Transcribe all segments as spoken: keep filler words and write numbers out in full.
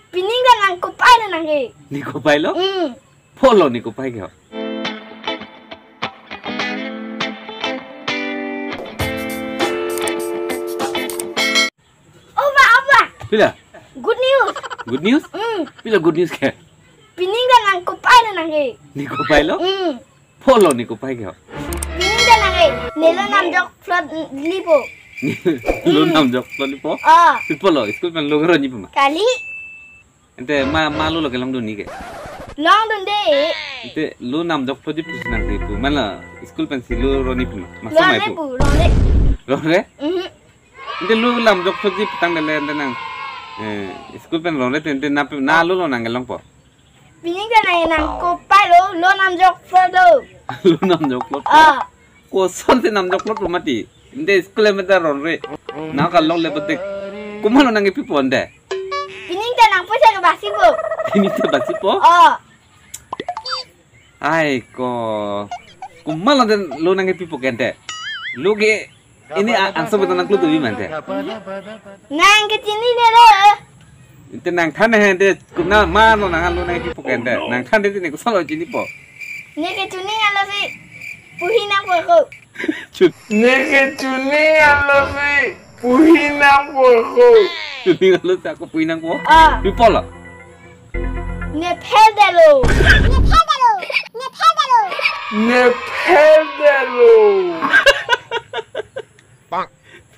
Pining ta nang kopai lo nang ke. Ne kopai lo? Hmm. Polo ne kopai ke ho. Oba, oba. Pila? Good news. Good news? Hmm. Pila good news ke? Pining ta nang kopai lo nang ke. Ne kopai lo? Hmm. Polo ne kopai ke ho. Pining ta nang ke. Ne lo namjok plot lipo. Lo namjok plot lipo? Ah. Pi polo, school pen lo ro ni puma. Kali. Ante ma, ma lo lo kelong dun ni ke. Longdunde. Ante lo namjok plot di pusi nang si pu. Mana school pen si lo ro ni puma. Masa mai Longre pu. Pu, longre. Longre? Mhm. Ante lo namjok plot di petang dele ante nang. Eh, school pen longre te ante na pe, na lo lo nang kelong po. Pining ta nang nang kopai lo, lo namjok plot lo. Lo namjok plot po? Ah. Koson te namjok plot po mati. Ante school pen ta longre. Na kalong le betik. Komat lo nang kepipo ante. Pining ta nang poisa ke basi po. Pining ta basi po? Oh. Ai ko. Komat lo den lo nang kepipo ke ante. Lo ke ini a-, angso beton nang klutu bi mante. Nang kechinine lo. Ante nang than he ante, na ma lo nang lo nang kepipo ke ante. Nang than de ne koson lo chinipo. Ne kechini alo si puhi nangpo ko. Chut. Ne kechini alo si puhi nangpo ko. Chuni alo si ako puhi nangpo. Ah. Pi polo? Ne phel delo. Ne phel delo. Ne phel delo. Ne phel delo.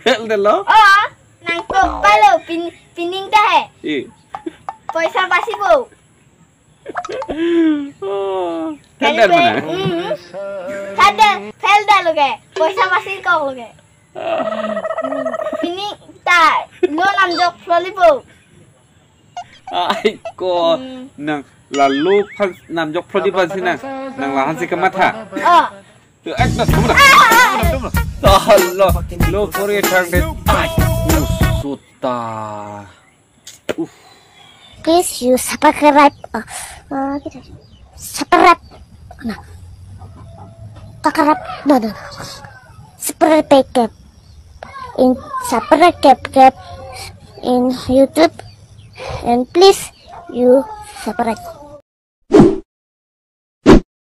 Phel delo? Oh, nang kopai lo pin-, pining ta he. Eh. Poisa basi po. Oh, phel Kali delo pe, mana? Mm. Phel de, phel delo ke. Poisa basi kok lo ke. Pining ta lo namjok plot lipo. Ai ko. Hmm. Nang la lo phan namjok plot di phan si nang. Nang la han si kamatha. Oh. Tu ek na thumna. Thumna, thumna. Tah lo. Lo pori thang de. Ai. Usuta. Uff. Please you subscribe. Uh, uh, gitu. Subscribe. Nah. Kakarap. Nah, nah, nah. Subscribe kep. In subscribe kep kep in YouTube. And please you subscribe.